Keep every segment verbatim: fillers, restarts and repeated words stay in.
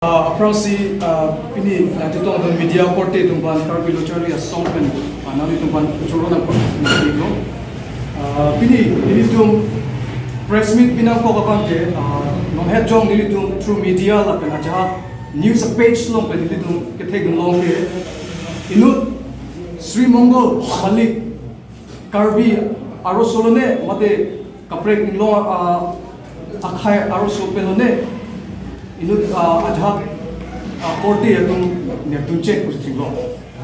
Uh, aphrangsi, uh, pini, uh, chetongdun media korte atum aphan Karbi Lo Charli Asong pen, uh, nanglitum aphan choro nangpaklo. Uh, pini, nelitum press meet binong kok abang ke, uh, nonhet jong nelitum through media lapen ajahak news page along pen nelitum kethekdun long ke, inut Sri Mongol Amalik Karbi arloso lone mate kaprek inglong, ah, akhei arloso pen lone inut, ah, ajahak, ah, korte atum nepdunche pusi thinglong.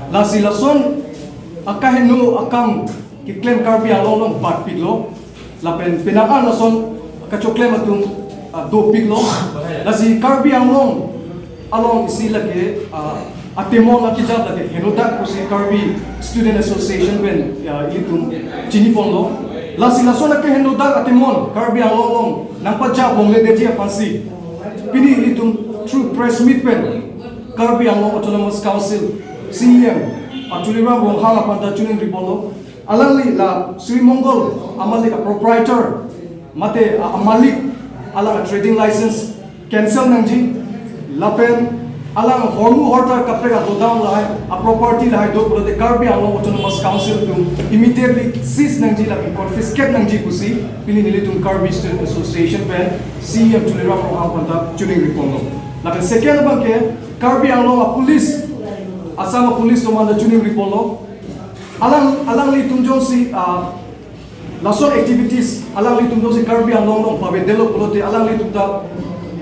Lasi lason akaheno akam keklem Karbi Anglong along batpiklo. Lapen penang an lason kachoklem atum, ah, dopiklo. Lasi Karbi Anglong along isi lake, ah, atemon akejap lake henodak pusi Karbi Student Association pen, ah, ilitum chiniponlo. Lasi lason lake henodak atemon Karbi Anglong along nangpajap longledetji aphansi pini ilitum through press meet pen Karbi Anglong Autonomous Council C E M, ah, Tuliram Ronghang aphanta choningriponlo. Alangli la Sri Mongol Amalik proprietor mate, ah, amalik alang trading license cancel nangji, lapen alang hormu hortar kaprek agodown lahai, aproperty lahai do pulote Karbi Anglong Autonomous Council atum immediately seize nangji lapen confiscate nangji pusi pini nelitum Karbi Student Association pen C E M Tuliram Ronghang aphanta choningriponlo. Lapen second abang ke Karbi Anglong a police, Assam a police atum aphanta choningriponlo. Alang, alanglitum jongsi, ah, lason activities alanglitum jongsi Karbi Anglong along pavedetlo pulote alanglitum ta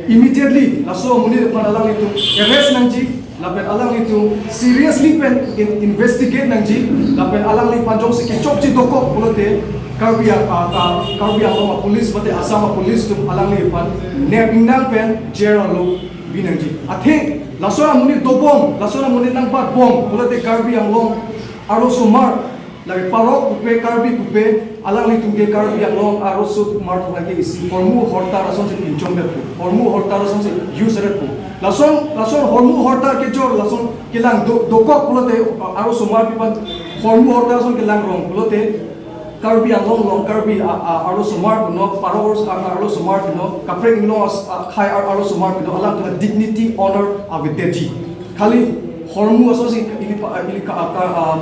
immediately laso amonit aphan alanglitum arrest nangji lapen alanglitum seriously pen in-, investigate nangji lapen alangliphan jongsi kechokche dokok pulote Karbi a, a, a, Karbi Anglong a police mate Assam a police atum alangliphan nep ingnang pen jail along bi nangji. Athe lason amonit dobom, lason amonit nangbatbom pulote Karbi Anglong arlosomar, lake parok pupe, Karbi pupe, alanglitum ke Karbi Anglong arlosomar atum ke isi hormu hortar asonsi pinchongdetpo, hormu hortar asonsi use detpo. Lason, lason hormu hortar kejor lason kelang do, dokok pulote arlosomar aphan hormu hortar ason kelang rong pulote Karbi Anglong along Karbi a, a, arlosomar punon, parok a, arlosomar punon, kaprek inglong as, a, akhei ar, arlosomar punon, alangtum dignity, honor avedetji. Khali hormu asonsi ili pa, ili ka, ka, ah,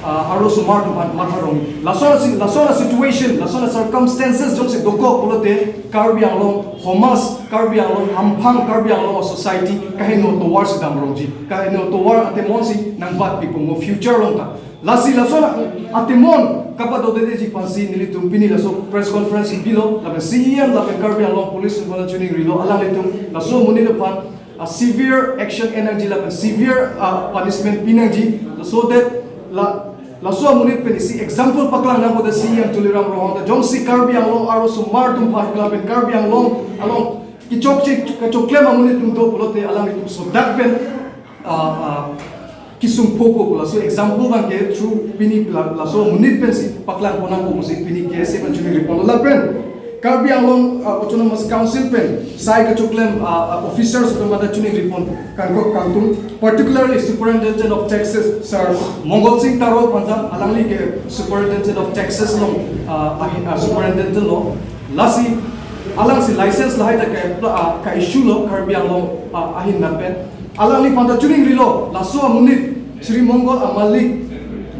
ah, arlosomar atum aphan matha rong. Lason si, lason situation, lason circumstances jongsi dokok pulote Karbi Anglong homas, Karbi Anglong hamphang, Karbi Anglong society kaheno tovar si damrongji, kaheno tovar atemonsi nangbatpikpo mo future along ta. Lasi lason atemon kapadodetji aphansi nelitum pini laso press conference bilo, lapen C E M lapen Karbi Anglong police atum aphan choningrilo, alanglitum laso amonit aphan a severe action en nangji lapen severe, uh, punishment pi nangji, so that la, laso amonit pen isi example paklang nangkok de C E M Tuliram Ronghang ta jongsi Karbi Anglong arlosomar atum aphan lapen Karbi Anglong along kechokche kachoklem amonit atum do pulote alanglitum sodak pen, uh, uh, kesung phokok laso example abang ke through pini la, laso amonit pensi paklang pon nangkok pusi pini K S A pen choningriponlo lapen Karbi Anglong, uh, Autonomous Council pen sai kachoklem, uh, uh, officers atum aphanta choningripon kangkok kangtung, particularly Superintendent of Taxes Sir Mongol Singh Taro aphanta, alangli ke Superintendent of Taxes along, uh, ahi, uh, Superintendent lo. Lasi alangsi license lahai ta ka, uh, ka issue lo Karbi Anglong, uh, ahin nat pen. Alangli aphanta choningrilo, laso amonit Sri Mongol Amalik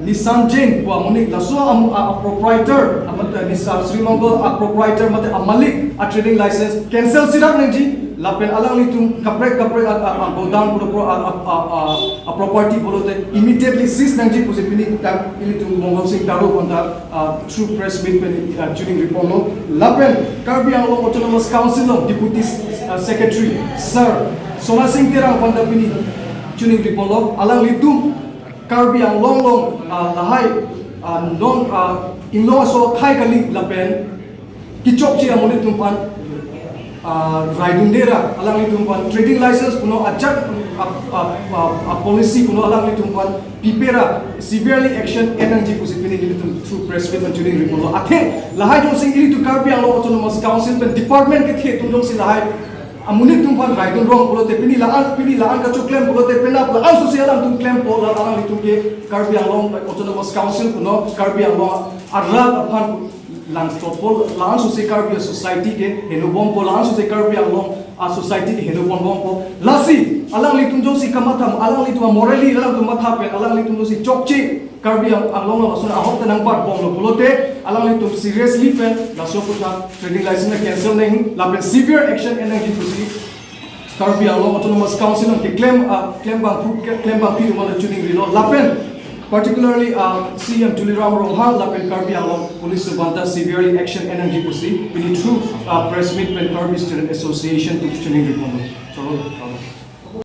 Nisan Jain pu amonit, laso am, a, a proprietor, a, mate Nisa, Sri Mongol a proprietor mate amalik a trading license cancel sirak nangji, lapen alanglitum kaprek kaprek a, a, a godown pulo pro a, a, a, a, a property pulote immediately seize nangji pusi pini dak ilitum Mongol Singh Taro aphanta, uh, through press meet pen, uh, choningriponlo. Lapen Karbi Anglong Autonomous Council along Deputy, uh, Secretary Sir Sona Singh Terang aphanta pini choningriponlo. Alanglitum Karbi Anglong along, uh, lahai, uh, non, uh, inglong aso akhei kali lapen kechokche amonit atum aphan, ah, raidunde ra, alanglitum aphan trading license punon ajak, ah, ah, ah, ah, policy punon alanglitum aphan pipe ra severely action en nangji pusi pini nelitum through press meet pen choningriponlo. Athe lahai jongsi ilitum Karbi Anglong Autonomous Council pen department kethe atum jongsi lahai amonit atum aphan raidun rong pulote pini la-an, pini la-an kachoklem pulote penap la-an sosi alangtum klempo, la alanglitum ke Karbi Anglong Autonomous Council punon Karbi Anglong arat aphan lang topol, la-an sosi Karbi society ke henobompo, la-an sosi Karbi Anglong a society helo ponbompo. Lasi alanglitum jongsi kamatha, alanglitum morally alangtum matha pen alanglitum jongsi chokche Karbi Ang-, Anglong along ason ahok ta nangbatbomlo pulote alanglitum seriously pen laso aphuthak trading license na cancel nang lapen severe action en nangji pusi Karbi Anglong Autonomous Council along keklem, ah, klembang phu-, klembang phi umalo chuning rilo lapen particularly, ah, C M Tuliram Ronghang lapen Karbi Anglong Police subanta severely action en nangji pusi pini through, ah, press meet pen Karbi Student Association atum chuning rilo. Cholo.